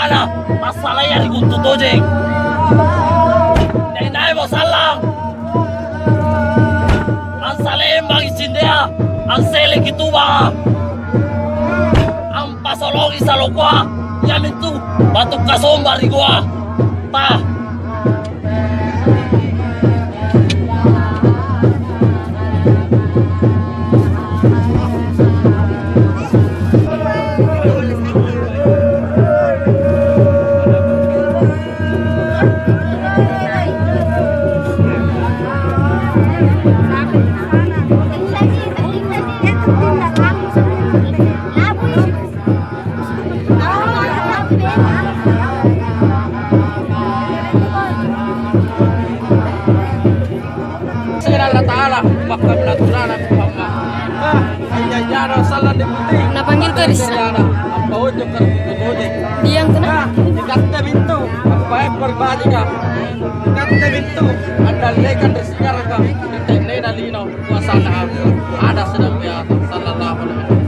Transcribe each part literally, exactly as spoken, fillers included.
Kana, passalaya ri Guntu Tojeng. Inai-naimo sallang. Ansalembangi cindea, anseleki tubanga. Ampasolongi salokoa, iamintu batu kasomba ri goa. Ta. Sera Allata'ala, maka belatulana Muhammad. Ah, ayah, ya Rasulullah, di putih. Napanggil ka Rizka. Apa ujung kerja? Diang kena. Ah, dikatte bintu. Apa yang berbalik, ah? Dikatte bintu. Andallekan ri sejarah, ah. Ditennena lino. Puasana ada sedang biasa, sallallahu alaihi wasallam.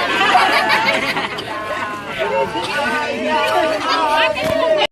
Heeh.